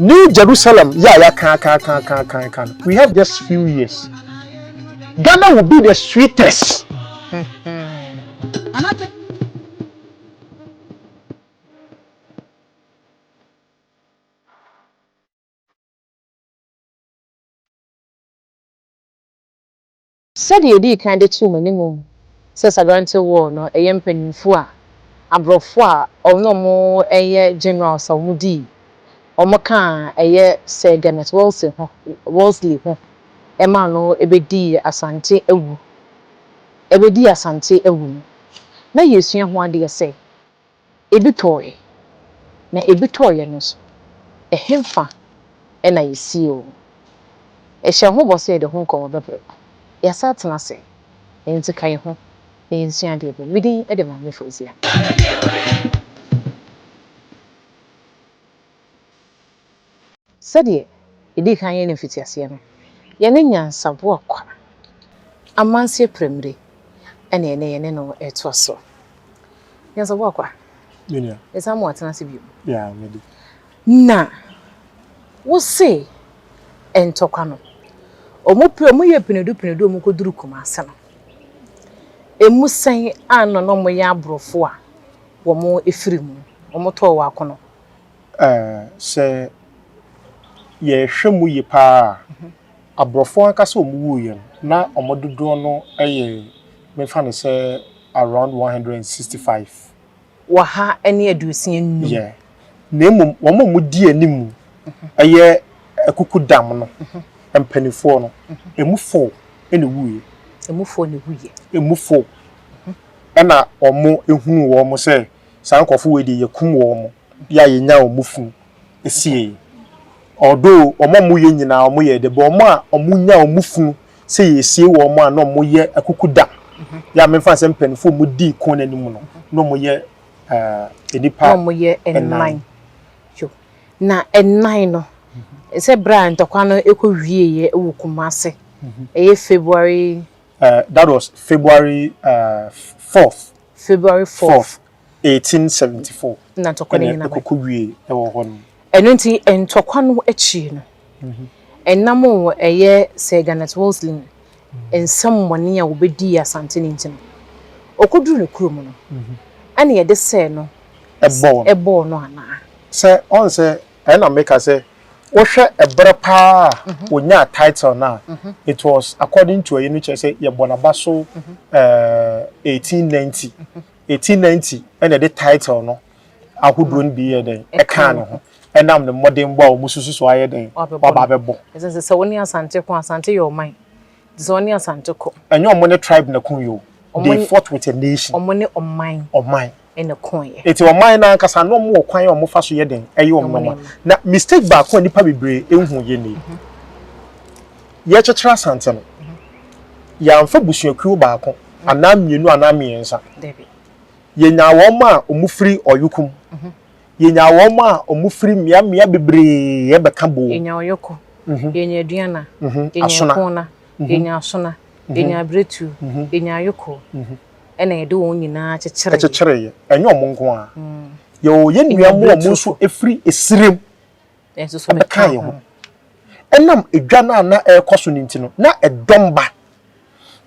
New Jerusalem yɛ a yɛaka aka aka aka aka aka no, we have just few years. Ghana will be the sweetest. Sɛdeɛ yɛdii kan de too mo anim sɛ Sagrante War no ɛyɛ mpanyinfoɔ a aborɔfo a ɔno ɔmo ɛyɛ generals a wɔn dii wɔn kaa ɛyɛ Sir Garnet Wolseley ho Wolseley ho ɛma no ɛbɛdii Asante awu ɛbɛdii Asante awu no, na yɛsua ho adeɛ sɛ ebi tɔɔɛ, na ebi tɔɔɛ no nso, ɛhemfa ɛna yɛsie o. Ɛhyɛ ho bɔ sɛ yɛde ho nkɔmmɔ bɛbrɛ. Yɛasa atena ase, nti ka yɛn ho na yɛnsua adeɛ bɔ. Me din de Maame Fozia. Sɛdeɛ yɛdii kan yɛ no mfitiaseɛ no, yɛne Nyansaboa Kwa Amanseɛ Prɛmire ɛna ɛnɛ yɛne no ɛretoa so. Nyansaboa Kwa, Menua. yɛsan mu atena ase bio. Yeah, medi. Na wose ntɔkwa no, ɔmo pe ɔmo yɛ pinedu pinedu, ɔmo kɔduru Kumase no, emu sɛn a na na ɔmo yɛ aborɔfo a wɔn efiri mu, wɔn tɔɔ wɔ akono? Sɛ yɛhwɛ mu yie paa a, aborɔfo ankasa a wɔn wuiɛ no, na wɔn dodoɔ no yɛ, mefa no sɛ around 165. 165. Yeah. Na mmom wɔn a wɔdi anim ɛyɛ Akuku Dam no mpanimfoɔ no, emu four ɛna wuiɛ. Emu four na ewuiɛ. Emu four ɛna wɔn ehunu wɔn sɛ saa nkurɔfo wei deɛ, yɛkum wɔn yɛ a yɛnya wɔn funu esie. Although wɔn a wɔyɛ nyinaa wɔn yɛ de, but wɔn a wɔn nya wɔn funu sɛ yɛsie wɔn a na wɔn yɛ Akuku Dam yɛ a, mefa sɛ mpanimfoɔ a wɔn di ko n'anim no, na wɔn yɛ nipa Na wɔn yɛ 4. Yo, na 4 no, sɛ berɛ a ntɔkwa no ɛkɔ wieɛ wɔ Kumase, ɛyɛ February That was February 4th. February 4th. 1874. Na ntɔkwa no nyinaa ɛkɔkɔ wie ɛwɔ hɔ no. Ɛno nti ntɔkwa no akyi no, ɛnam wɔ ɛyɛ Sir Garnet Wolseley nsɛm mmɔne a wɔbɛdii Asante no nti no, ɔkɔduru ne kurom no, ɛna yɛde sɛɛ no ɛbɔɔ no. Ɛbɔɔ no anaa? Sɛ ɔn sɛ ɛna meka sɛ wohwɛ ɛberɛ paa a onyaa title no a, it was according to ɛyi no, kyerɛ sɛ yɛbɔ n'aba so 1890 1890 ɛna ɛde title no ahodoɔ no bi yɛ dɛn ɛkaa ne ho, ɛnam ne mmɔdenbɔ a wɔn susu so ayɛ dɛn waba abɛbɔ. Ɛsɛ sɛ wo ne Asante ko, Asante yɛ ɔman, nti sɛ wo ne Asante ko. Ɛnyɛ ɔmo ne tribe na ko yi o, they fought with a nation. Ɔmo ne ɔman. Ɔman. Ɛna koeɛ. Eti ɔman no ankasa na ɔmo wɔ kwan a ɔmo fa so yɛ dɛn ɛyɛ ɔmo nneɛma. Na mistake baako a nipa bebree ehu yɛ nie: yɛkyekyere Asante no, yɛamfa busuakuo baako anaa mmienu anaa mmiɛnsa. Yɛnya wɔn a ɔmo firi Ɔyokum, yɛnya wɔn a ɔmo firi mmeammea bebree ɛbɛka bom. Yɛnya Ɔyɔkɔ, yɛnya Aduana, yɛnya Ɛkona, yɛnya Asona, yɛnya Abiretu, yɛnya Ayɔkɔ, ɛna yɛde wɔn nyinaa kyekyere. Ɛkyekyere. Ɛnyɛ ɔmo nko a, yɛwɔ yɛn nua mu ɔmo nso efiri esirem ɛbɛka yɛn ho. Ɛnam edwa no a na ɛrekɔ so no nti no, na ɛdɔm ba,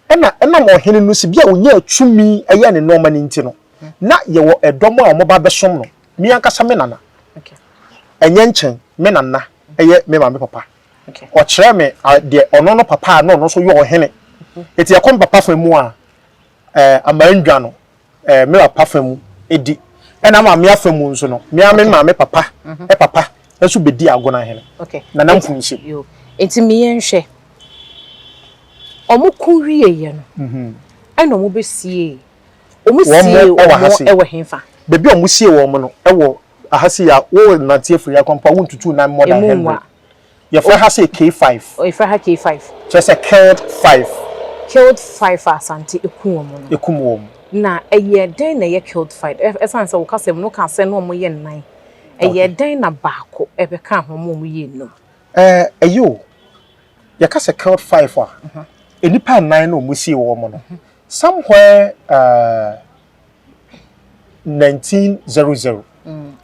ɛna ɛnam ɔhene no si bi a onya tumi ɛyɛ ne nneɛma no nti no, na yɛwɔ ɛdɔm a wɔn ba bɛsom no. Mi ankasa me nana, ɛnyɛ nkyɛn me nana, ɛyɛ me maame papa, ɔkyerɛ me deɛ ɔno no papa a na ɔno nso yɛ ɔhene. Eti ɛkɔ me papa fa mu a, Amandwa no, me papa fa mu edi, ɛna maame afa mu nso no, mmea me maame papa papa nso bɛdi Agona hene, Nana Mpunsim. Nti mmea nhwɛ, ɔmo ko wieɛ no, ɛna ɔmo bɛsie ɔmo sie ɔmo ɛwɔ hefa? Baabi a ɔmo sie wɔn no ɛwɔ ahasi a wɔwɔ nante afiri akɔmpa wɔntutu nan more than 100. Yɛfrɛ ha sɛ K5. Yɛfrɛ ha K5. Kyerɛ sɛ killed five. Killed five a Asante ekum wɔn no. Ekum wɔn. Na ɛyɛ dɛn na ɛyɛ killed five? Ɛsan sɛ wɔka sɛ no ka sɛ no wɔn yɛ nnan. Ɛyɛ dɛn na baako ɛbɛka ho ma wɔn yɛ 5? Ɛyɛ o. Yɛka sɛ killed five a, nnipa nnan na wɔn sie wɔn no. Somewhere 1900.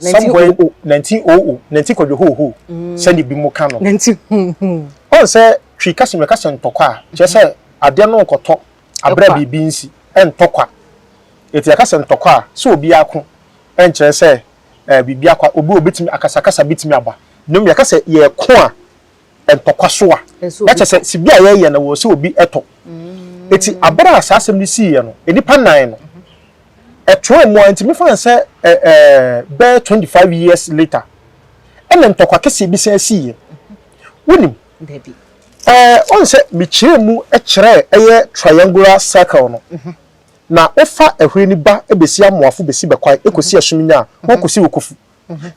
Somewhere 1900, 19 kwadwo hoo hoo, sɛdeɛ bi mu ka no. 19 huu huu. Ɔn sɛ Twi kasa mu yɛka sɛ ntɔkwa a, kyerɛ sɛ adeɛ no rekɔtɔ aberɛ a biribi nsi, ɛntɔ kwa. Enti yɛka sɛ ntɔkwa a, sɛ obi ako ɛnkyerɛ sɛ biribi akɔ, obi obetumi akasakasa betumi aba. Na mmom yɛka sɛ yɛreko a, ntɔkwa so a, na kyerɛ sɛ sibi a yɛreyɛ no wɔ sɛ obi tɔ. Eti abere a saa asɛm no siiɛ no, nnipa nnan no, ɛtoaa mu ara nti mefa no sɛ ɛɛ bɛyɛ 25 years later, ɛna ntɔkwa kɛseɛ bi san siiɛ. Wonim? Ɛɛ ɔn sɛ mekyerɛɛ mu kyerɛɛ ɛyɛ triangular circle no. Na wofa ɛhwere no ba bɛsi Amoafo bɛsi Bɛkwae kɔsi Asuminya a, wokɔsi Okofu.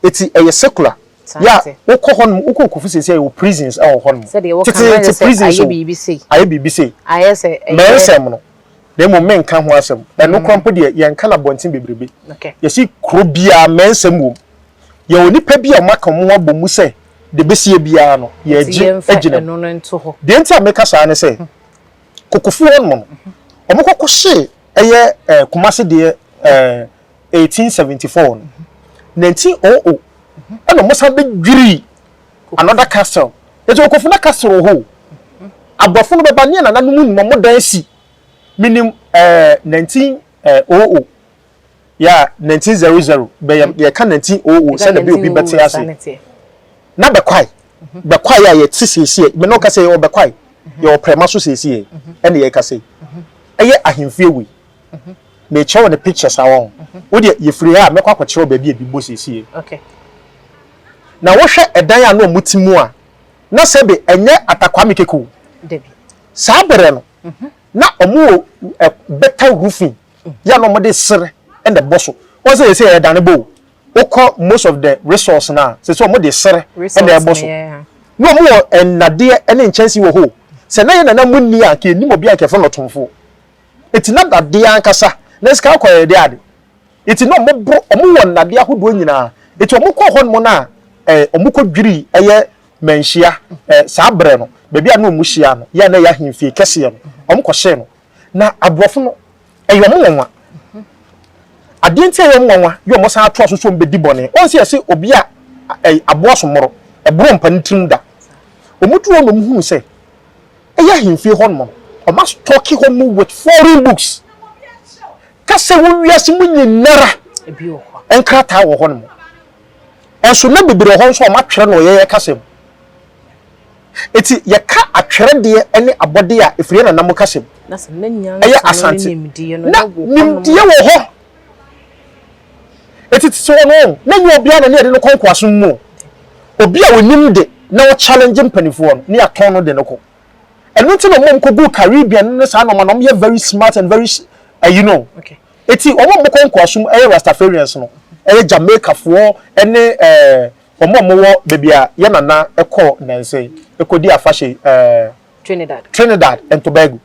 Eti ɛyɛ secular. Yɛ a wokɔ hɔ nom, wokɔ Okofu seesei a yɛwɔ prisons wɔ hɔ nom. Teteete prisons o, ayɛ biribi sei. Mɛnsɛm no, na mmom menka ho asɛm. Ɛno koraa mpo deɛ yɛnka no abɔnten bebrebe. Yɛsi kuro biara mɛnsɛm wom. Yɛwɔ nnipa bi a wɔaka wɔn ho abɔ mu sɛ deɛ ɛbɛsie biara no, yɛregye agyina mu. Deɛ nti a meka saa ne sɛ, Kokofu hɔ nom no, wɔkɔ kɔhyee ɛyɛ eh, Kumasi deɛ eh, 1874 no, 1900 ɛna wɔn san bɛdwirii another castle. Eti Kokofu na castle wɔ hɔ o. Aborɔfo no bɛba ne nananom nim wɔn dan si. Menim eh, 1900 ya 1900 bɛyɛ yɛka 1900 sɛdeɛ bɛyɛ obi bɛte ase. Na bɛkwae bɛkwae a yɛte seesie me ne wo kasa yi yɛwɔ bɛkwae yɛwɔ prɛma so seesie ɛne yɛka sei ɛyɛ ahemfie wei mekyerɛ wo ne pictures a wɔn wo deɛ yɛfiri ha a mɛkɔ akɔkyerɛ wo baabi a ebi bɔ seesie na wohwɛ ɛdan a na wɔn te mu a na sɛbe ɛnyɛ atakwame keke o saa berɛ no na wɔn wɔ better roofing yɛ na wɔde sere ɛna ɛbɔ so wɔn sɛ yɛsɛ yɛ dane bɔ o wokɔ most of the resource no a sɛ sɛ wɔde sere ɛna ɛbɔ so na wɔn wɔ nnadeɛ ɛne nkyɛnse wɔ hɔ sɛ na yɛ nana mu nni a nka enim obi a nka yɛfrɛ no ɔtomfoɔ eti na dadeɛ ankasa na sika akɔ yɛ de ade eti na wɔn boro wɔn wɔ nnadeɛ ahodoɔ nyinaa eti wɔn kɔ hɔ nom na ɛɛ wɔn kɔ dwiri ɛyɛ manhyia ɛɛ saa brɛ no baabi a na wɔn hyia no yɛ na ɛyɛ ahemfie kɛseɛ no wɔn kɔ hyɛ no na aborɔfo no ɛyɛ wɔn nwanwa. Adeɛ nti a ɛyɛ wɔn nwanwa yɛ wɔn san atoa so sɛ wɔn bɛdi bɔne. Wɔn sɛ yɛse obi a aboa so mmoro, ɛboro mpa ne tirim da. Wɔn duru hɔ na wɔn hunu sɛ ɛyɛ ahemfie hɔ nom no, wɔn astɔke hɔ mu with foreign books. Kasa wɔ wiase mu nyinara nkrataa wɔ hɔ nom. Ɛnso na bebree wɔ hɔ nso a wɔn atwerɛ no wɔ yɛyɛ kasa mu. Enti yɛka atwerɛdeɛ ne abɔdeɛ a, ɛfiri yɛn nananom kasa mu. Ɛyɛ Asante. Na nimdeɛ wɔ hɔ. Enti tete hɔ no, na nyɛ obiara na ne yɛde no kɔ nkoasom mu o. Obi a ɔnim de na ɔchallenge mpanimfoɔ no, ne yɛatɔn no de no kɔ. Ɛno nti na wɔn a wɔkɔguu Caribbean ne saa nneɛma no, wɔyɛ very smart and very ayi no. Enti wɔn a wɔkɔ nkoasom ɛyɛ Rastafarians no, ɛyɛ Jamaicafoɔ ne ɛɛ Wɔn a wɔwɔ baabi a yɛn nana kɔɔ nnansa yi kɔdii afahyɛ yi, ɛɛ. Trinidad. Trinidad and Tobago.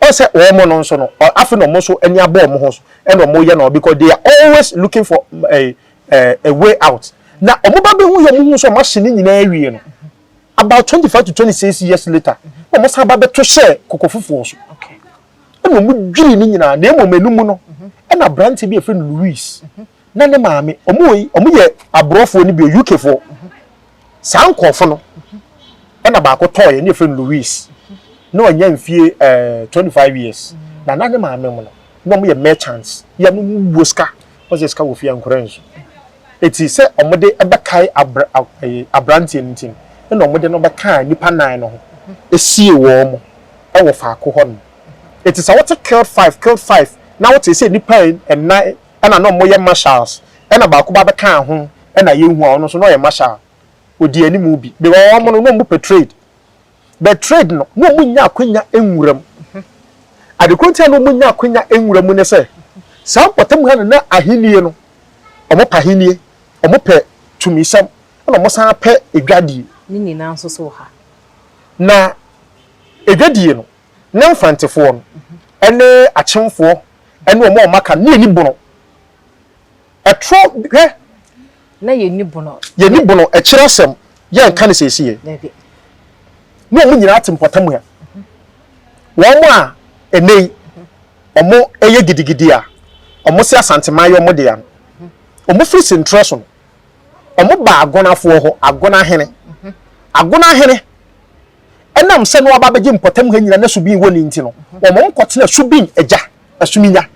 Ɔn sɛ wɔn no nso no, afei na wɔn nso ani abɔ wɔn ho so ɛna wɔn yɛ no because they are always looking for a, a, a way out. Na wɔn ba bɛhu yɛ wɔn hu sɛ wɔn ahye ne nyinaa awie no, about 25 to 26 years later, na wɔn san ba bɛto hyɛ koko fufuo so. Ɛna wɔn dwiri ne nyinaa, na mmom ɛno mu no, ɛna aberante bi a yɛfrɛ no Louis, na ne maame, wɔn wɔ yi, wɔn yɛ aborɔfoɔ no bi, UK foɔ. Saa nkorɔfo no, ɛna baako tɔɔyɛ, ne yɛfrɛ no Louis. Na ɔnya mfie ɛɛ eh, 25 years. Na na ne maame mu no, na wɔn yɛ merchants. Yɛ no wɔn wɔ sika, wɔn sɛ sika wɔ fie nkora nsu. Eti sɛ wɔn de ɛbɛkae abra ɛɛ abranteɛ no ti no, ɛna wɔn de no bɛkaa nipa nan no ho, esie wɔn ɛwɔ faako hɔ nom. Eti sɛ wɔte killed five, killed five, na wɔte sɛ nipa nnan ɛna na wɔyɛ marshals ɛna baako ba bɛkaa ho ɛna yɛhu a ɔno nso na ɔyɛ marshal ɔdi anim bi because wɔn no na wɔn pɛ trade but trade no na wɔn nya akwanya nwura mu adekoro nti a na wɔn nya akwanya nwura mu ne sɛ saa mpɔtam ha no na ahennie no wɔn pɛ ahennie wɔn pɛ tumisɛm ɛna wɔn san pɛ edwadie ne nyinaa nso so wɔ ha na edwadie no na mfantefoɔ no ɛne akyemfoɔ ɛne wɔn a wɔaka no, ne yɛnni bono. Ɛtorɔ, hwɛ. Na yɛnni bono. Yɛnni bono, ɛkyerɛ asɛm, yɛnka no seesei. Dabi. Ne wɔn nyinaa te mpɔtam ha. Wɔn a ɛnnɛ yi, wɔyɛ gidigidi a, wɔse Asanteman yɛ wɔn dea no, wɔfiri Sentrɛ so no. Wɔn baa Agonafoɔ hɔ, Agonahene. Agonahene, ɛnam sɛ na waba abɛgye mpɔtam ha nyina na Subin wɔ ne nti no, wɔn kɔtena Subin agya, Asuminya.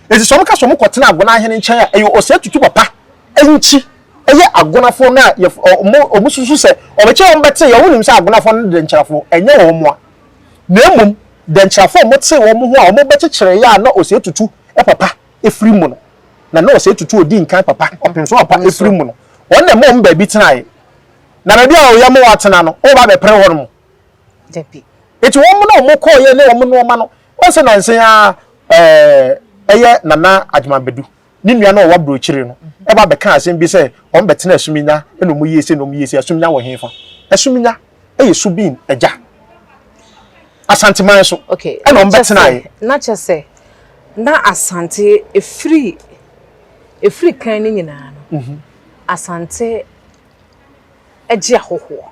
Enti sɛ wɔka sɛ wɔn kɔtena Agonahene nkyɛn a, ɛyɛ Osei Tutu papa nkyi, ɛyɛ Agonafoɔ no a yɛf wɔn wɔn susu sɛ wɔbɛkyɛ wɔn bɛte yɛ, wɔn nim sɛ Agonafoɔ no dɛnkyerɛfoɔ, ɛnyɛ wɔn a. Na mmom dɛnkyerɛfoɔ a wɔtee wɔn ho a wɔbɛkyekyeree a na Osei Tutu papa firi mu no, na na Osei Tutu ɔdi nkan papa, Ɔpemsoɔ papa firi mu no, wɔn na ɛma wɔn baabi tenaeɛ. Na baabi a ɔyɛ ma wɔatena no, wɔba abɛpere hɔ nom. Dabi. Eti wɔn na wɔn kɔɔyɛ ne wɔn nneɛma no, wɔn sɛ nansa yi ara ɛɛ ɛyɛ Nana Agyeman Badu ne nua no a ɔwɔ aburokyire no ɛba bɛka asɛm bi sɛ wɔn bɛtena Asuminya ɛna wɔn yie sei na wɔn yie sei. Asuminya wɔ hefa? Asuminya ɛyɛ Subin agya. Asanteman so Okay, ɛna na wɔn kyɛ sɛ bɛtenaeɛ. na kyɛ sɛ na Asante efiri efiri kan no nyinaa no Asante gye ahɔhoɔ.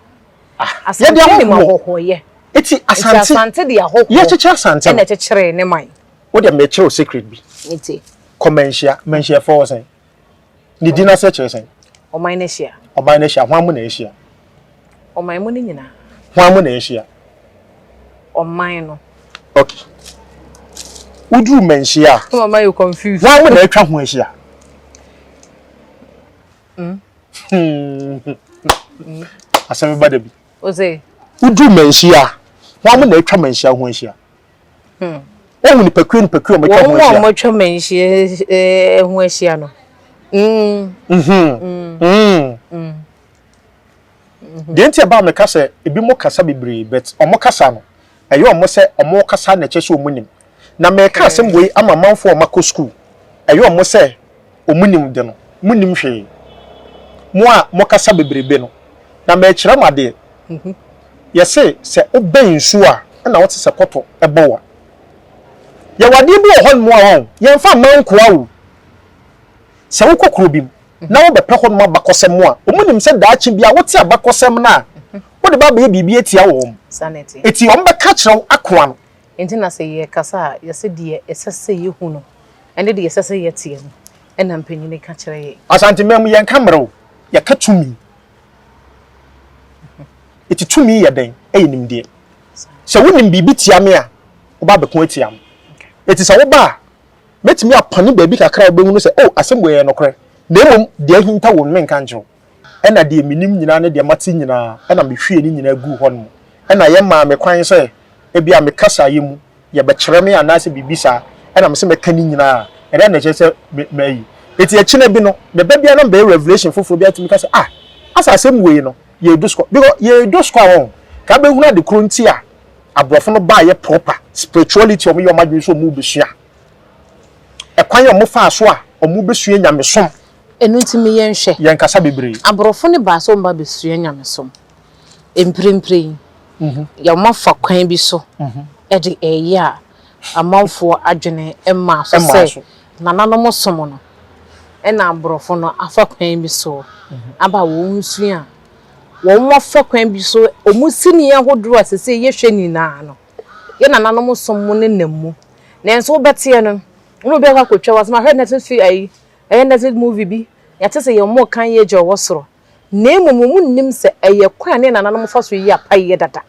Ah, yɛde Asante nim ahɔhoɔ. ahɔhoɔyɛ. Eti Nti Asante, Asante de ahɔhoɔ yɛkyekyere Asante ɛna no. ɛkyekyeree ne man. Wo deɛ mekyerɛ wo secret bi. Nti. Kɔ Manhyia, Manhyiafoɔ wɔ sɛn? Ne din ase kyerɛ sɛn? Ɔman no ahyia. Ɔman no ahyia. Hwan mu na ahyia? Ɔman mu no nyinaa. Hwan mu na ahyia? Ɔman no. Okay. Woduru Manhyia a. Mama you confused. Hwan mu na atwa ho ahyia? Asɛm ba da bi. Ose. Woduru Manhyia a, hwan mu na atwa Manhyia ho ahyia? Wohu nipakuo nipakuo a wɔatwa ho ahyia. Wɔn a wɔatwa Manhyia ho ahyia no. Deɛ nti ɛbaa meka sɛ ebi mo kasa bebree but wɔn kasa no ɛyɛ wɔn sɛ wɔn kasa na ɛkyɛ sɛ wɔn nim. Na meka asɛm wei ama amanfoɔ a wɔakɔ school ɛyɛ wɔn sɛ wɔn nim de no mo nim hwee. Mo a mo kasa bebrebe no na mekyerɛ mo adeɛ. Yɛse sɛ wobɛn nsuo a ɛna wote sɛ kɔtɔ bɔ wo a. Yɛwɔ adeɛ bi wɔ hɔnom a wɔn yɛmfa mma nkoa o. Sɛ wokɔ kuro bi mu na wobɛpɛ hɔnom abakɔsɛm a, wɔnim sɛ daakye biara wote abakɔsɛm no a, wode ba abɛyɛ biribi atia wɔn. Enti wɔbɛka akyerɛ wo akoa no. Enti na sɛ yɛrekasa a, yɛse deɛ ɛsɛ sɛ yɛhu no ne deɛ ɛsɛ sɛ yɛteɛ no na mpanin ka kyerɛ yɛn. Asanteman mu, yɛnka mmerɛ o, yɛka tumi. Eti tumi yɛ dɛn? Ɛyɛ nimdeɛ. Sɛ wonim biribi tia me a, woba abɛko atia me. Eti sɛ woba a, mɛtumi apɔne baabi kakra a wobɛhunu sɛ, oh, asɛm wei ɛyɛ nokorɛ, na mmom deɛ ahinta wɔ mu no menka nkyerɛ wo. Ɛna deɛ menim nyinaa ne deɛ mate nyinaa, ɛna mehwiee ne nyinaa guu hɔnom. Ɛna yɛmaa me kwan sɛ ebia me kasaeɛ mu yɛbɛkyerɛ me anaasɛ biribi saa, ɛna mese mɛka ne nyinaa a, ɛdɛn na ɛkyerɛ sɛ me, mayi? Enti akyina bi no, meba biara na mebɛyɛ revelation foforɔ bi a tumi ka sɛ, ah, asa asɛm wei no, yɛredu sukɔ. Because yɛredu sukɔ a wɔn, ka bɛhunu ade koro nti a aborɔfo no baayɛ proper spirituality wɔn yɛ wɔn adwene sɛ wɔn rebɛsua. Ɛkwan a wɔn faa so a wɔn rebɛsua nyamesom. Ɛno nti me yɛnhwɛ. Yɛnkasa bebree. Aborɔfo no baa sɛ wɔn ba bɛsua nyamesom. Mprempren yi, wɔafa kwan bi so de reyɛ a amanfoɔ adwene mmaa so sɛ nananom som no, ɛna aborɔfo no afa kwan bi so aba a wɔresua a, wɔafa kwan bi so, wɔn sini ahodoɔ a seesei yɛhwɛ nyinaa no, yɛn nananom som no nam mu. Nanso wobɛteɛ no, na obi akɔ akɔtwa w'asɛm, ahwɛ Netflix fi ayi, ɛyɛ Netflix movie bi, yɛate sɛ yɛn wɔn kan yɛ agya ɔwɔ soro. Na mmom wɔnnim sɛ ɛyɛ kwan a ne nananom fa so yi apaeɛ dada.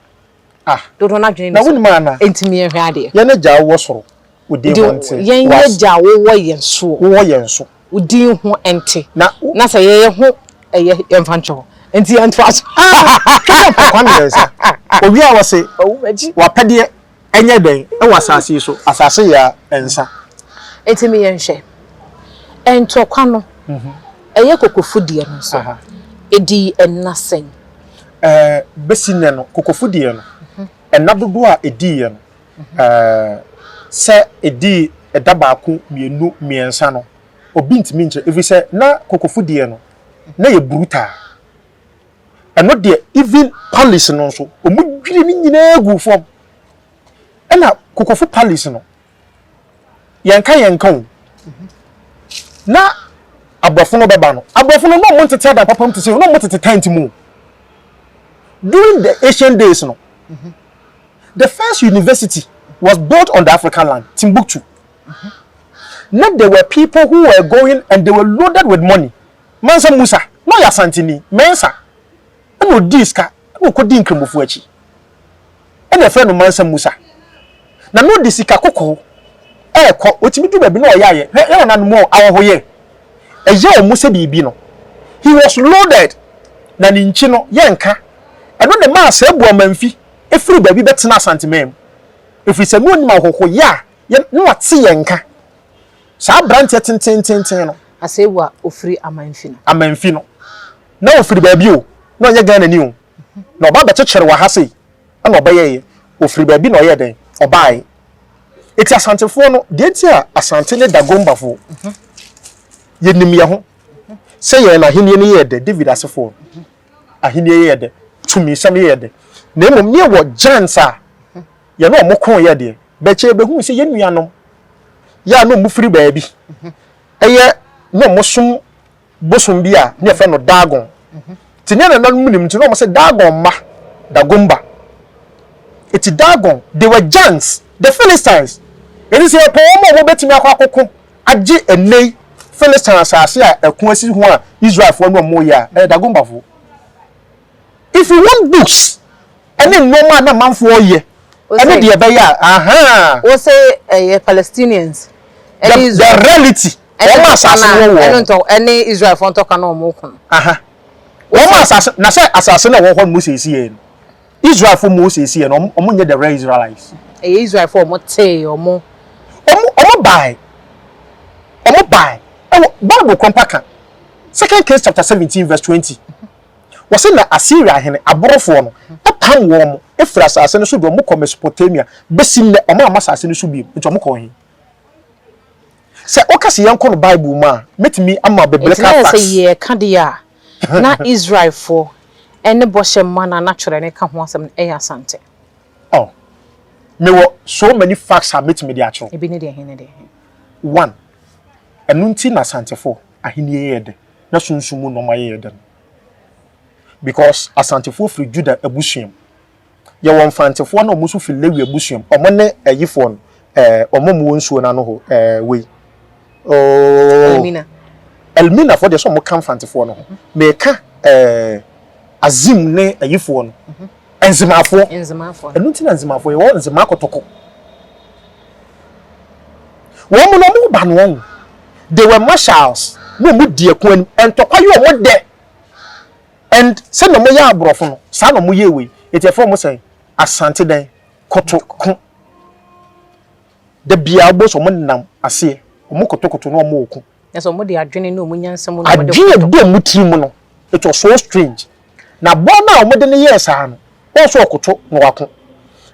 Ah, Dodoɔ no adwene na ne so. wonim ana? Enti me yɛnhwɛ adeɛ. Yɛn Agya a wowɔ soro, wo din ho nte. Yɛn W'as. Agya a wowɔ yɛn soɔ. Wowɔ yɛn so. Wo din ho nte. Na wo. Na sɛ yɛyɛ ho ɛyɛ yɛmfa nkyɛ hɔ. Enti yɛntoa so. Ah, twɛn mpɔnkwa mmiɛnsa. Owie a wɔse, Wawu m'akyi. W'apɛdeɛ Ɛnyɛ dɛn wɔ asase yi so? Asase yɛ a nsa. Enti me yɛnhwɛ. Ntɔkwa no, ɛyɛ kokofo deɛ no nso, ɛdii nna sɛn? Ɛɛ, bɛsi nnɛ no, kokofo deɛ no, nna dodoɔ a ɛdiiɛ no, ɛɛ, sɛ ɛdii ɛda baako, mmienu, mmiɛnsa no, obi ntumi nkyerɛ, ɛfiri sɛ na kokofo deɛ no, na ɛyɛ brutal. Ɛno deɛ even palace no nso wɔn dwiri ne nyinaa gu fam. Ɛna Kokofo palace no yɛnka yɛnka o. Na aborɔfo no bɛba no, aborɔfo no na wɔn ntete adan papa mu te sɛ na wɔn tete tent mu. During the ancient days no, the first university was built on the African land, Timbuktu. Now there were people who were going and they were loaded with money. Mansa Musa, na Na ɔyɛ Asanteni, Mensah. Ɛna ɔdii sika, ɛna ɔkɔdii Nkramofoɔ akyi. Ɛna yɛfrɛ no Mansa Musa. Na na ɔde sika kɔkɔɔ ɛrekɔ, ɔtumi du baabi na ɔyɛ ayɛ. Hwɛ, yɛn nananom o, ahɔhoyɛ, ɛyɛ wɔn sɛ biribi no. He was loaded. Na ne nkyi no, yɛnka. Ɛno na ɛmaa saa Abuamanfi firi baabi bɛtenaa Asanteman mu. Ɛfiri sɛ na ɔnim ahɔhoyɛ a yɛ, na wate yɛn nka. Saa aberanteɛ tentententen no. Asewu a ɔfiri Amanfi no. Amanfi no. Na ɔfiri baabi o, na ɔnyɛ Ghanani o. Na ɔba bɛkyekyere wɔ ha sei, ɛna ɔbɛyɛeɛ. Ɔfiri baabi na ɔyɛɛ dɛn? Ɔbaeɛ. Eti Asantefoɔ no, deɛ nti a Asante ne Dagombafoɔ, yɛnim yɛn ho sɛ yɛn ahennie no yɛɛ dɛ, David asefoɔ no ahennie yɛɛ dɛ, tumisɛm yɛɛ dɛ. Na mmom ne yɛwɔ giants a yɛne wɔn koeɛ deɛ, bɛkyɛ yɛbɛhuu sɛ yɛn nuanom yɛ a na wɔfiri baabi ɛyɛ na wɔsom bosom bi a ne yɛfrɛ no Dagon. Nti ne nananom nim nti na wɔn sɛ Dagon mma Dagomba. Eti Dagon, they were giants, the Philistines. Eti sɛ yɛpɛ wɔn a wɔbɛtumi akɔ akɔko agye ɛnnɛ yi Philistine asase a ɛko asi ho a Israelfoɔ ne wɔn yɛ a, ɛyɛ Dagombafoɔ. If you want books, ɛne nneɛma a na amanfoɔ yɛ ɛne deɛ ɛbɛyɛ a ahaa. Wo se ɛyɛ Palestinians ɛne Israel. The reality wɔn asase no wɔ wɔn. Ɛne ɛne Israelfoɔ ntɔkwa na wɔn ko no. Aha wɔn asase na sɛ asase na ɛwɔ hɔ no siesie yɛ no Israelfoɔ mu siesie yɛ no wɔn nyɛ the real Israelites. Ɛyɛ Israelfoɔ wɔn tee wɔn. Wɔn wɔn bae wɔn bae ɛwɔ Bible kɔmpa ka Second Kings chapter 17 verse 20. Wɔse na Asiria hene, aborofoɔ no, pam wɔn firi asase no so de wɔn kɔ Mesopotamia. Bɛsi nnɛ, wɔn amma asase no so bio. Nti wɔn kɔɔ he? Sɛ woka sɛ yɛnkɔ no Bible mu a, mɛtumi ama biblical facts. Nti na sɛ yɛreka deɛ a, na Israelfoɔ ne bɔhyɛ mma no a na twerɛ no ka ho asɛm no yɛ Asante. Oh, mewɔ so many facts a mɛtumi de akyerɛ wo. Ebi ne deɛ he ne deɛ he? One, ɛno nti na Asantefoɔ ahennie yɛ dɛ, na sunsum mu nnoɔma yɛ dɛ no. Because Asantefoɔ firi Judah abusua mu. Yɛwɔ Mfantefoɔ na wɔn nso firi Lewi abusua mu. Wɔn ne ayifoɔ no, ɛɛ wɔn a wɔwɔ nsuo no ano hɔ, ɛɛ wei. Oh. Elmina. Elminafoɔ deɛ sɛ wɔn ka Mfantefoɔ no ho. Meka ɛɛ Azim ne ayifoɔ no. Nzemafoɔ. Nzemafoɔ. Ɛno nti na Nzemafoɔ yɛwɔ Nzema kɔtɔkɔ. Wɔn no wɔn ba no wɔn. They were marshals na wɔn di ɛko anim. Ntɔkwa yɛ wɔn dɛ. And sɛnea wɔn yɛ aborɔfo no saa na wɔn yɛ wei. Eti ɛfrɛ wɔn sɛn? Asante dɛn? Kotoko. Da biara wobɛhu sɛ wɔn nenam aseɛ. Wɔn kotokoto na wɔn reko. Na sɛ wɔn de adwene ne wɔn nyansa mu na wɔn de Adwene a ɛda wɔn tiri mu no, it was so strange. Na aboa no a wɔde no yɛɛ saa no, wɔn nso ɔkoto na wako.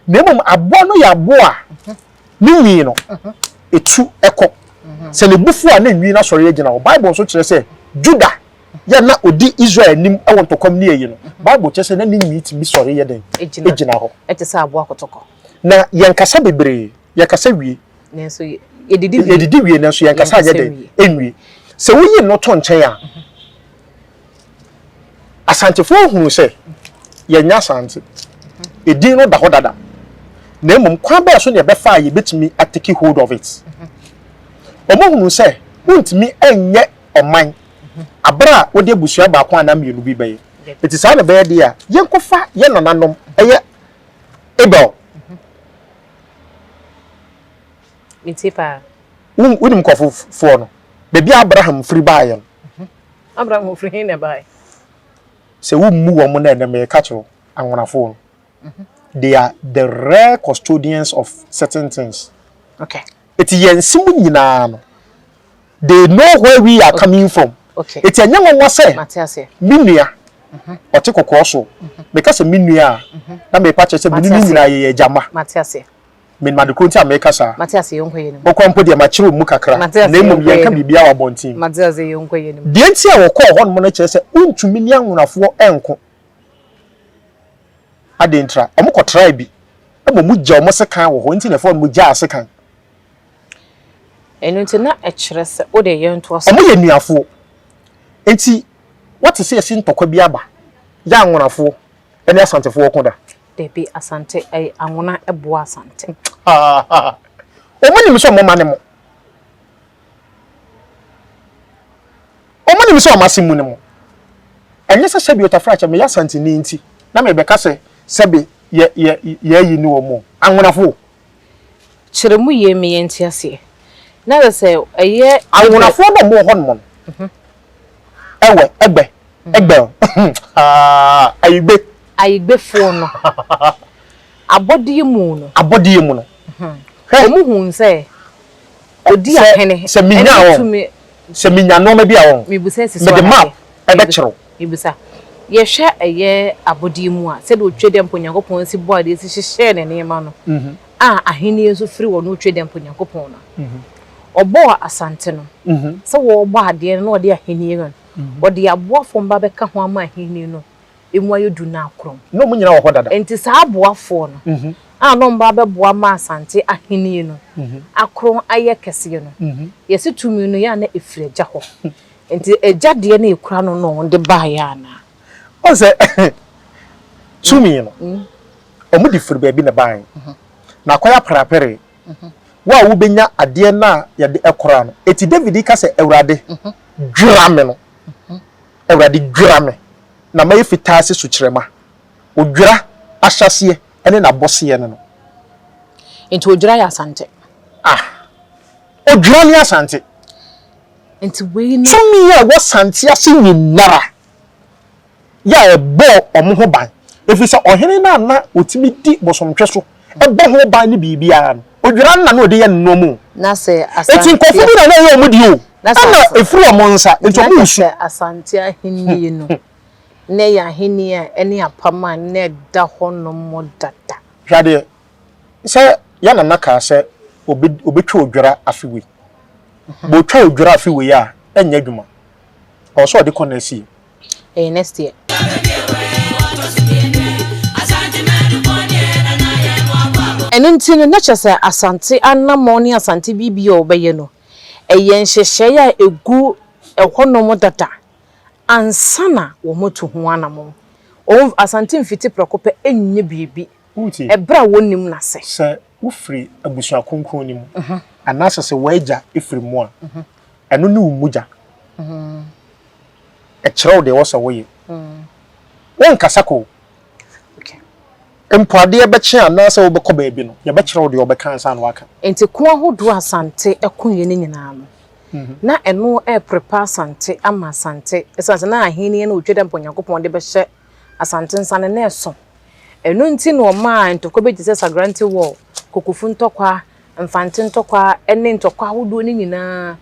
Na mmom aboa no yɛ aboa a ne nwi no, etu kɔ. Sɛ ne bo fuw a na nwi no asɔre agyina hɔ. Bible nso kyerɛ sɛ Judah yɛ na odi Israel anim wɔ ntɔkwam ne ayi no, Bible kyerɛ sɛ na ne nwi tumi sɔre yɛ dɛn? Egyina hɔ. Ɛte sɛ aboa kɔtɔkɔ. Na yɛnkasa bebree, yɛkasa wie. Nanso yɛdidi wie. Yɛdidi wie nanso yɛnkasa anyɛ dɛn? Enwie. Sɛ woyi no to nkyɛn a, Asantefoɔ hunu sɛ yɛnyɛ Asante. Edin no da hɔ dada. Na mmom kwan bɛn so na yɛbɛfa a yɛbɛtumi atake hold of it? Wɔn hunu sɛ wontumi nyɛ ɔman abere a wode abusua baako anaa mmienu bi bɛyɛ. Eti saa na ɛbɛyɛ deɛ a, yɛnkɔfa yɛn nananom ɛyɛ Abel. Metie paa. Wonim nkurɔfoɔ no, baabi a Abraham firi baeɛ no. Abraham ofiri he na ɛbaeɛ? Sɛ wommu wɔn na ɛnɛ meka kyerɛ wo, anwonafoɔ no, they are the rare custodians of certain things. Okay. Eti yɛn se mu nyinaa no, they know where we are coming from. Okay. Eti ɛnyɛ nwanwa sɛ Mate aseɛ. me nua ɔte kɔkɔɔ so. Meka sɛ me nua a, na mepa kyerɛ sɛ me ne no nyinaa yɛyɛ agya mma. Mate aseɛ. Menim ade koro nti a meka saa. Mate ase, yɛnkɔ yɛn anim. Wokɔ mpo deɛ, makyerɛ wo mu kakra, Mate ase, na mmom yɛnkɔ yɛn yɛnka anim. biribiara wɔ abɔnten. Mate ase, yɛnkɔ yɛn anim. Deɛ nti a wɔkɔɔ hɔnom no kyerɛ sɛ wontumi ne anwonafoɔ nko. Adɛn ntira? Wɔkɔtraa bi ma wɔgyaa wɔn sekan wɔ hɔ, enti na ɛfrɛ wɔn gyaa sekan. Ɛno nti na ɛkyerɛ sɛ, wo deɛ yɛntoa so. Wɔyɛ anuafoɔ. Enti woate sɛ yɛse ntɔkwa bi aba, yɛ anwonafoɔ ne Asantefoɔ ko da? Dabi Asante ɛyɛ anwona ɛboa Asante. Ɔmo nim sɛ ɔmo ma ne mo. Ɔmo nim sɛ ɔmo ase mu ne mo. Ɛnyɛ sɛ sɛbi Otafrakyɛ meyɛ Asanteni nti na merebɛka sɛ sɛbi yɛ yɛ yɛayi ne wɔn o. Anwonafo o. Kyerɛ mu yie me yɛnte aseɛ. Na kyerɛ sɛ ɛyɛ. Anwonafoɔ no a wɔwɔ hɔ nom no, ɛwɛ, ɛgbɛ, ɛgbɛl, haa, ayigbe. Ayigbefoɔ no, abɔdeɛ mu no. Abɔdeɛ mu no. Hwɛ. Wɔn huu sɛ ɔdi ahene. Sɛ menya wɔn, sɛ menya nneɛma bi a wɔn, mede map ɛbɛkyerɛ wo. Mebisa, yɛhwɛ ɛyɛ abɔdeɛ mu a, sɛdeɛ Otwedeɛmpo Nyankopɔn si bɔɔ adeɛ si hyehyɛɛ ne nneɛma no, a ahennie nso firi ɔno Otwedeɛmpo Nyankopɔn no a, ɔbɔɔ Asante no, sɛ wɔrebɔ adeɛ no na ɔde ahennie no, ɔde aboafoɔ mma bɛka ho ama ahennie no ɛmu ayɛ du na akorɔn. Na wɔn nyinaa wɔ hɔ dada. Enti saa aboafoɔ no a na wɔba abɛboa ma Asante ahennie no akorɔn ayɛ kɛseɛ no, yɛse tumi no yɛ a na ɛfiri agya hɔ. Nti agya deɛ na ɛkura no na ɔde baeɛ anaa? Wohu sɛ tumi no, wɔde firi baabi na ɛbaeɛ. Na akɔyɛ apereapereɛ. Wo a wobɛnya adeɛ no a yɛde kora no. Enti David ka sɛ, Awurade, dwira me no. Awurade, dwira me, na mayɛ fitaa sɛ sukyerɛmma. Odwira ahyɛaseɛ ne n'abɔseɛ ne no. Nti odwira yɛ Asante? Ah! Odwira ne Asante. Nti wei no. Tumi a ɛwɔ Sante ase nyinara yɛ a ɛbɔɔ wɔn ho ban, ɛfiri sɛ ɔhene no a na ɔtumi di bosomtwe so bɔ ho ban ne biribiara no, odwira no na na ɔde yɛ ne nnoɔma o. Na sɛ Asante. Enti nkurɔfoɔ bi na na ɛyɛ wɔn deɛ o, ɛna ɛfiri wɔn nsa, nti wɔn resu. Na sɛ Asante ahennie no, na ɛyɛ ahennie a ɛne apam a na ɛda hɔnom dada. Hwɛ adeɛ, Sɛ yɛ nana kaa sɛ obetwa odwira afe wei. Bɛ otwa odwira afe wei a, ɛnyɛ adwuma. Ɔwɔ sɛ ɔde kɔ next year. Ɛyɛ next year. Ɛno nti no, na kyerɛ sɛ Asante anammɔn ne Asante biribi a wɔbɛyɛ no, ɛyɛ nhyehyɛe a ɛgu ɛhɔnom dada ansa na wɔatu ho anammɔn. Wɔn, Asante mfiti prɛko pɛ nyɛ biribi Wotie? Ɛberɛ a wɔnnim no ase. Sɛ wofiri abusua kronkron no mu, anaasɛ sɛ w'agya firi mu a, ɛno ne wo mogya. Ɛkyerɛ wo deɛ ɛwɔ sɛ woyɛ. Wonkasa kwa o. Mpo adeɛ bɛkye anaasɛ wobɛkɔ baabi no, yɛbɛkyerɛ wo deɛ wobɛka ansa na woaka. Nti ko ahodoɔ a Asante koeɛ no nyinaa no, na ɛno reprepa Asante ama Asante, ɛsiane sɛ na ahennie no Otwa Dɛ Mpa Onyankopɔn de bɛhyɛ Asante nsa no, na ɛso. Ɛno nti na ɔmaa ntɔkwa bi te sɛ Sagrante War, Kokofu ntɔkwa, Mfante ntɔkwa ne ntɔkwa ahodoɔ no nyinaa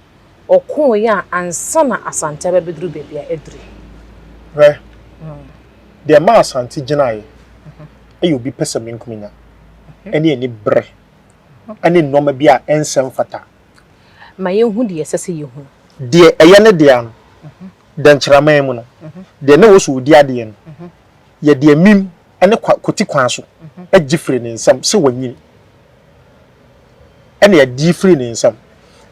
ɔkoeɛ a ansa na Asante aba abɛduru baabi a aduru yi. Hwɛ, deɛ ɛmaa Asante gyinaeɛ yɛ obi pɛsɛmenkominya ne aniberɛ ne nnoɔma bi a ɛnsɛ mfata. Ma yɛnhu deɛ ɛsɛ sɛ yɛhunu. Deɛ ɛyɛ ne dea no, dɛnkyerɛman mu no, deɛ na ɛwɔ sɛ ɔdi adeɛ no, yɛde amim ne kwa kwati kwan so gye firi ne nsam sɛ wanyini ɛna yɛde firi ne nsam.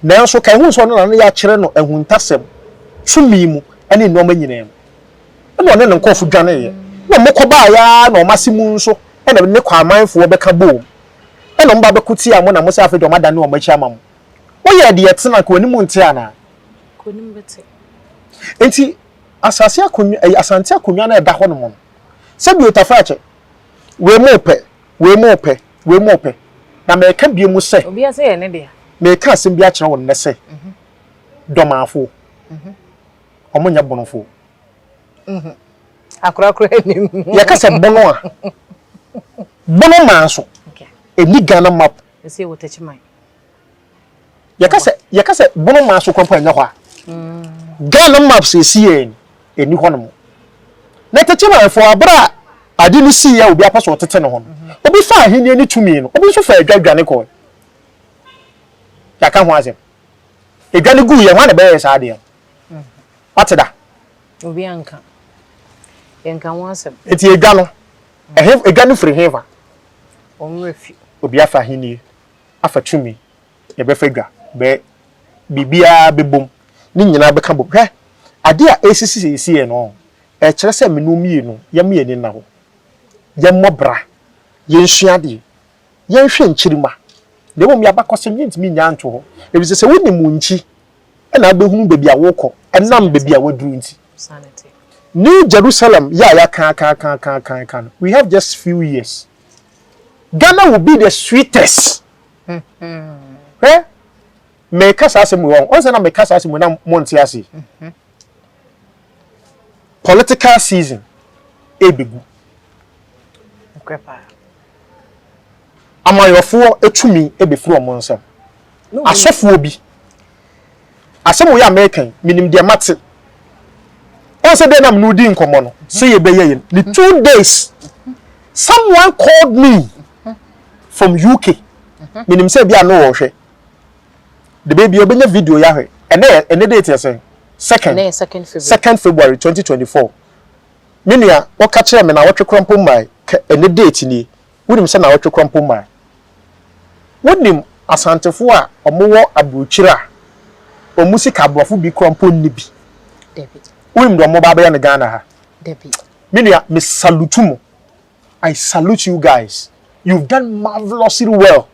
Nanso ka ehu sɛ ɔno na no yɛakyerɛ no ahuntasɛm tumi mu ne nneɛma nyinaa mu. Ɛna ɔne ne nkurɔfo dwaneeɛ. Na wɔkɔbaeɛ ara na wɔn ase mu nso ɛna ne kwamanfoɔ bɛka boom. Ɛna wɔn ba bɛko tiaa mo na mo sɛ afei deɛ wɔadane wɔn akyi ama mo. Woyɛɛ deɛ ɛtene anka w'anim nte anaa? Enti Asase akonnwa, ɛyɛ Asante akonnwa no a ɛda hɔnom no. Sɛbi Otafrakyɛ, wei mo pɛ, wei mo pɛ, wei mo pɛ. Na mɛka bio mu sɛ, Obiara sɛ yɛ ne dea. Meka asɛm bi akyerɛ wo nnɛ sɛ, Dɔmanfoɔ, wɔn nyɛ Bonofoɔ. Akorakora anim. Yɛka sɛ Bono a, Bono man so, ɛnni Ghana map. Ɛsɛ wɔ Techiman. Yɛka sɛ yɛka sɛ bono maa so kwan nyɛ hɔ a Ghana maps esi yɛn ɛni hɔ nom. Na tete manfoɔ abere a ade no sii a obi apɛ sɛ ɔtete ne ho no, obi fa ahenni ne tumi no, obi nso fa adwa dwane kɔe. Yɛaka ho asɛm. Edwa no guu yɛ, hwan na ɛbɛyɛɛ saa adeɛ no? Wate da? Obi anka. Yɛnka ho asɛm. Enti edwa no, ɛhe, edwa no firi hefa? Wɔn werɛ fi. Obi afa ahenni. afa tumi, yɛbɛfa dwa, bɛ, biribiara bɛbom, ne nyinaa bɛka bom. Hwɛ, adeɛ a ɛresisi seesei no, ɛkyerɛ sɛ me ne wo mmienu, yɛmma yɛn ani nna hɔ, yɛmmɔ bra, yɛnsua adeɛ, yɛnhwɛ nkyirimma, na mmom yɛn abakɔsɛm yɛntumi nnyaa nto hɔ, ɛfiri sɛ sɛ wonim wo nkyi na wobɛhunu baabi a worekɔ ɛnam baabi a woaduru nti. New Jerusalem yɛ a yɛaka aka aka aka aka aka no, we have just few years. Ghana will be the sweetest. Hwɛ, meka saa asɛm wɔ ɔn sɛ na meka saa asɛm wɔ na monte ase. Political season ebegu. Amayɔfoɔ etumi ebefiri wɔn nsam. Asɔfoɔ bi. Asɛm wɔ yɛ American, minim deɛ mate. Ɔn sɛ deɛ nam no di nkɔmɔ no, sɛ yɛbɛyɛ yɛn. The 2 days, someone called me from UK. Minim sɛ bi a no wɔhwɛ. The baby ɔbɛnya video yɛ ahwɛ. Ɛnɛ ɛnɛ date yɛ sɛn? Second. Ɛnɛ yɛ 2nd February. 2nd February 2024. Me nua, wɔka kyerɛ me na wɔtwe korɔ mpo mmaa ɛnɛ date nie. Wonim sɛ na wɔtwe korɔ mpo mmaa. Wonim Asantefoɔ a wɔwɔ aburokyire a wɔn sika aborɔfo bi korɔ mpo nni bi. Dabi. Wonim deɛ wɔn ba abɛyɛ no Ghana ha. Dabi. Me nua, me salute mo. I salute you guys. You've done marvelously well.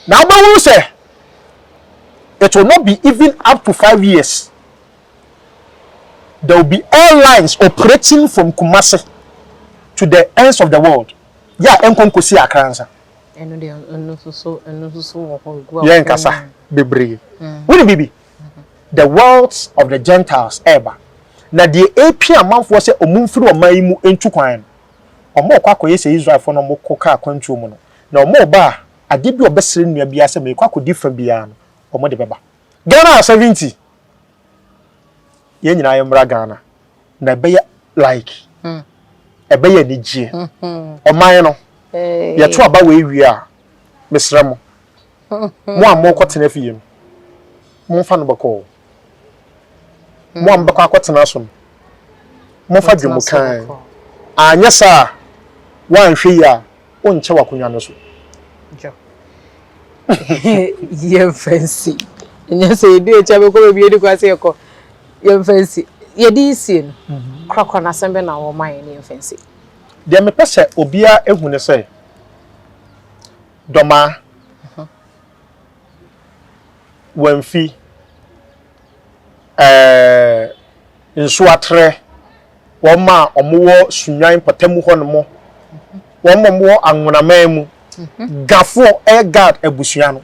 Na wobɛhunu sɛ it will not be even up to 5 years. There will be airlines operating from Kumasi to the ends of the world. Yeah, ɛnkɔ nkosi Accra nsa. Ɛno deɛ, ɛno nso so, ɛno nso so wɔ hɔ gu. Yɛn nkasa bebree. Wone bibi? The wealth of the Gentiles ɛɛba. Na deɛ epia amanfoɔ sɛ ɔmo mfiri ɔman yi mu ntu kwan no, ɔmo kɔ akɔyɛ sɛ Israelfoɔ no, ɔmo kɔ kaa akwantuo mu no. Na ɔmo ba a, adeɛ bi a ɔbɛsrɛ nua biara sɛ mekɔ akɔdi fa biara no, ɔmo de bɛba. Ghana 70. Yɛn nyinaa yɛmmra Ghana. Na ɛbɛyɛ like ɛbɛyɛ anigyeɛ. Ɔman no, yɛto aba wɔ ewie a, mesrɛ mo, mo a mokɔtena fie no, momfa no bɔkɔɔ. Mo a mobɛkɔ akɔtena so no, momfa dwom kan. Anyɛ saa a, woanhwɛ yi a, wonkyɛ w'akonnwa no so. Yɛmfa nsi, ɛnyɛ sɛ yɛdi akyi abɛkɔ baabi yɛdi kɔ ase yɛkɔ. Yɛmfa nsi, yɛde sie no korakora n'asɛm bɛ na wɔma yɛn ne yɛmfa nsi. Deɛ mepɛ sɛ obiara ehu ne sɛ Dɔmaa, Wamfi, Nsuatrɛ, wɔn a wɔwɔ Sunwan mpɔtam hɔnom, wɔn a wɔwɔ Anwonaman mu, Gafoɔ, ɛyɛ Gad abusua no.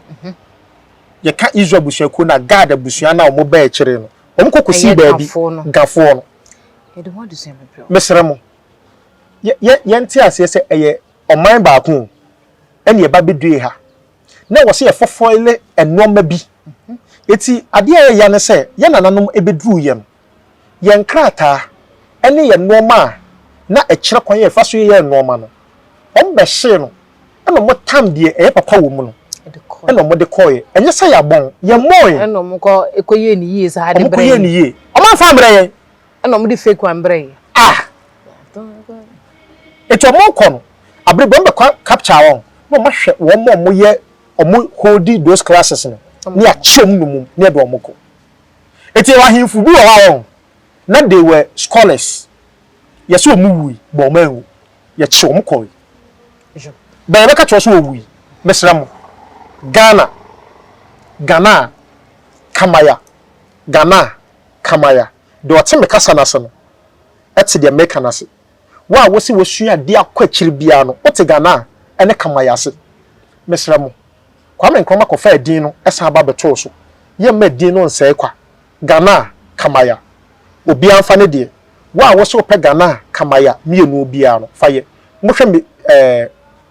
Yɛka Israel abusuakuo na Gad abusua no a wɔn bɛɛ akyire no, wɔn kɔ kɔsi Ɛyɛ baabi. Gafoɔ no. Gafoɔ no. Yɛde ho adesua bebree. Mesrɛ mo, yɛnte aseɛ sɛ ɛyɛ ɔman baako o, ɛne ɛba bɛdue ha na wɔ sɛ yɛfɔfɔile nneɛma bi. Eti adeɛ a ɛyɛ ne sɛ yɛn nananom ɛbɛduru yɛn no, yɛn krataa ɛne yɛn nneɛma a na ɛkyerɛ kwan yɛ yɛfa so yɛ nneɛma no, wɔn bɛhyee no, ɛna wɔn tam deɛ ɛyɛ papa wɔ mu no ɛde kɔ. Ɛna wɔn de kɔɔɛ. Ɛnyɛ sɛ yɛabɔn yɛn mmɔɔ yɛn. Ɛna ɔmo kɔ ekɔyɛ ne yie saa de wɔn kɔ brɛ yɛ ne yɛn. Yie, wɔn amfa mbrɛ yɛn. Ɛna ɔmo de fake one brɛ yɛn. Ah, etu wɔn kɔ no abere bi wɔn bɛkɔ capture wɔn na wɔn ahwɛ wɔn a wɔn yɛ wɔn hold those classes no ne akyɛ wɔn nomum ne ɛde wɔn kɔ. Eti ɛwɔ ahemfo bi wɔ hɔ a wɔn na they were scholars, yɛsɛ wɔn wui bɔn wɔn anwu, yɛkye wɔn kɔɛ bɛn yɛbɛka kyerɛ so wɔ wui. Mesrɛ mo, Ghana, Ghana kamaya, Ghana kamaya, deɛ ɔte me kasa n'ase no ɛte deɛ meka n'ase. Wo a wosi wosua adeɛ akɔ akyiri biara no, wote Ghana a ɛne kamaya ase. Mesrɛ mo, Kwame Nkrumah kɔfa edin no ɛsan ba bɛtoo so. Yɛmma edin no nsɛe kwa. Ghana kamaya, obiara nfa ne deɛ. Wo a wosi wopɛ Ghana kamaya mmienu biara no, fa yɛ. Mohwɛ me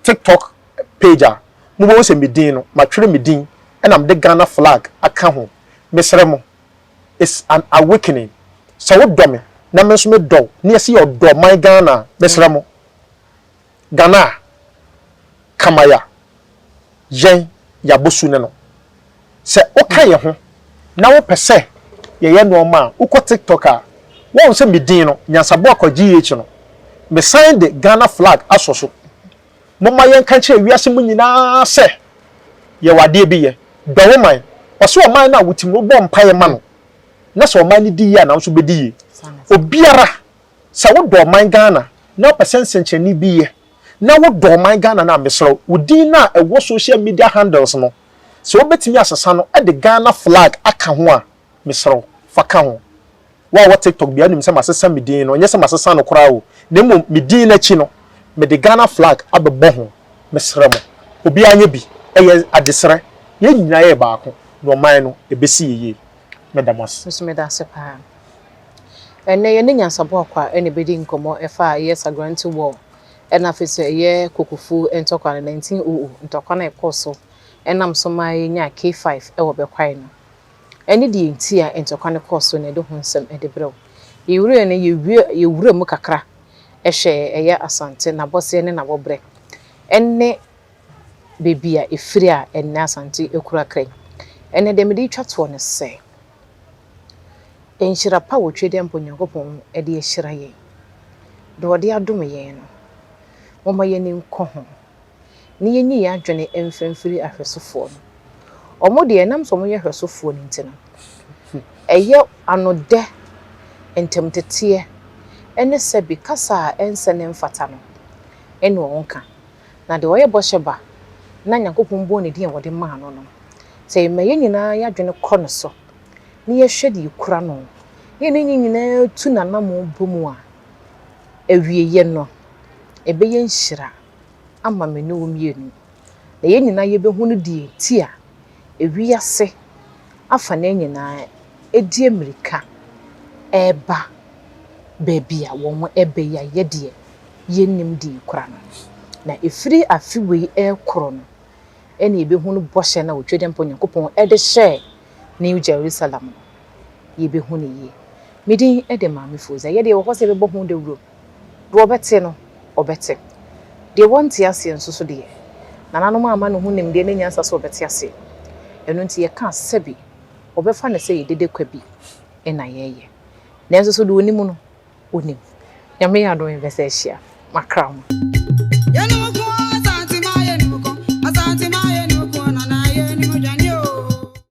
TikTok page a, mobɛhu sɛ me din no, matwerɛ me din ɛna mede Ghana flag aka ho. Mesrɛ mo, it's an awakening. Sɛ wodɔ me na me nso medɔ wo ne yɛsɛ yɛ ɔdɔ ɔman Ghana a, mesrɛ mo, Ghana kamaya, yɛn yɛabɔ ne no. Sɛ woka yɛn ho na wopɛ sɛ yɛyɛ nneɛma a, wokɔ TikTok a, wɔn sɛ me din no Nyansabo Akɔ GH no, mesan de Ghana flag asɔ so. Momma yɛnka kyerɛ wiase mu nyinaa sɛ yɛwɔ adeɛ bi yɛ dɔ wo man. Ɔsɛ ɔman no a wotumi wobɔ mpaeɛ ma no na sɛ ɔman no di yie a, na nso bɛdi yie. Obiara, sɛ wodɔ ɔman Ghana na wopɛ sɛ nsɛnkyerɛnne bi yɛ na wodɔ ɔman Ghana no a, mesrɛ wo din no a ɛwɔ social media handles no, sɛ wobɛtumi asesa no de Ghana flag aka ho a, mesrɛ wo, fa ka ho. Wo a wɔ TikTok biara nim sɛ masesa me din no, ɛnyɛ sɛ masesa no koraa o, na mmom me din no akyi no, mede Ghana flag abɛbɔ ho. Mesrɛ mo, obiara nyɛ bi. Ɛyɛ adesrɛ. Yɛn nyinaa yɛyɛ baako, na ɔman no, ɛbɛsi yɛn yie. Meda mo ase. Me nso meda ase paa. Ɛnnɛ yɛne Nyansaboakwa na ɛbɛdi nkɔmmɔ ɛfa ɛyɛ Sagrante War ɛna afei nso ɛyɛ Kokofu ntɔkwa no, 1900 ntɔkwa no a ɛkɔɔ so ɛnam so ma yɛnyaa K5 ɛwɔ Bɛkwae no. Ɛne deɛ nti a ntɔkwa no kɔɔ so na yɛde ho nsɛm de brɛ wo. Yɛwuruiɛ no yɛwie yɛwura mu kakra hwɛɛ ɛyɛ Asante n'abɔseɛ ne n'abɔbrɛ ɛne baabi a ɛfiri a ɛnnɛ Asante kura kra yi. Ɛnnɛ deɛ mede retwa toɔ ne sɛ, nhyira pa wɔ Twedeɛmpa Onyankopɔn de ahyira yɛn, deɛ ɔde adom yɛn no, momma yɛn ani nkɔ ho na yɛnyi yɛn adwene mfa mfiri ahwɛsofoɔ no. Wɔn deɛ, ɛnam sɛ wɔyɛ ahwɛsofoɔ no nti no, ɛyɛ anodɛ, ntɛmteteɛ, ne sɛbe kasa a ɛnsɛ ne mfata no na wɔka. Na deɛ ɔyɛ bɔhyɛ ba na Nyankopɔn bɔɔ ne din a wɔde maa no no, sɛ yɛma yɛn nyinaa yɛn adwene kɔ ne so, na yɛhwɛ deɛ ɛkura no, na yɛne ne nyinaa tu n'anammɔn bɔ mu a, awieeɛ no, ɛbɛyɛ nhyira ama me ne wo mmienu, na yɛn nyinaa yɛbɛhunu deɛ nti a ewiase afanaa nyinaa di mmirika reba baabi a wɔreba yi a yɛdeɛ yɛnnim deɛ ɛkura no. Na ɛfiri afe wei rekorɔ no ɛna yɛbɛhunu bɔhyɛ no a Otwedeɛmpa Onyankopɔn de hyɛɛ New Jerusalem no, yɛbɛhu no yie. Me din de Maame Fozia. Yɛdeɛ yɛwɔ hɔ sɛ yɛbɛbɔ ho dawuro. Deɛ ɔbɛte no, ɔbɛte. Deɛ wɔnte aseɛ nso so deɛ, nananom amma ne ho nimdeɛ ne nyansa sɛ ɔbɛte aseɛ. Ɛno nti yɛka sɛbi wɔbɛfa no sɛ yɛ dede kwa bi na yɛreyɛ. Nanso so deɛ ɔnim no, ɔnim. Nyame yɛ adom a yɛbɛsan ahyia. Makra mo.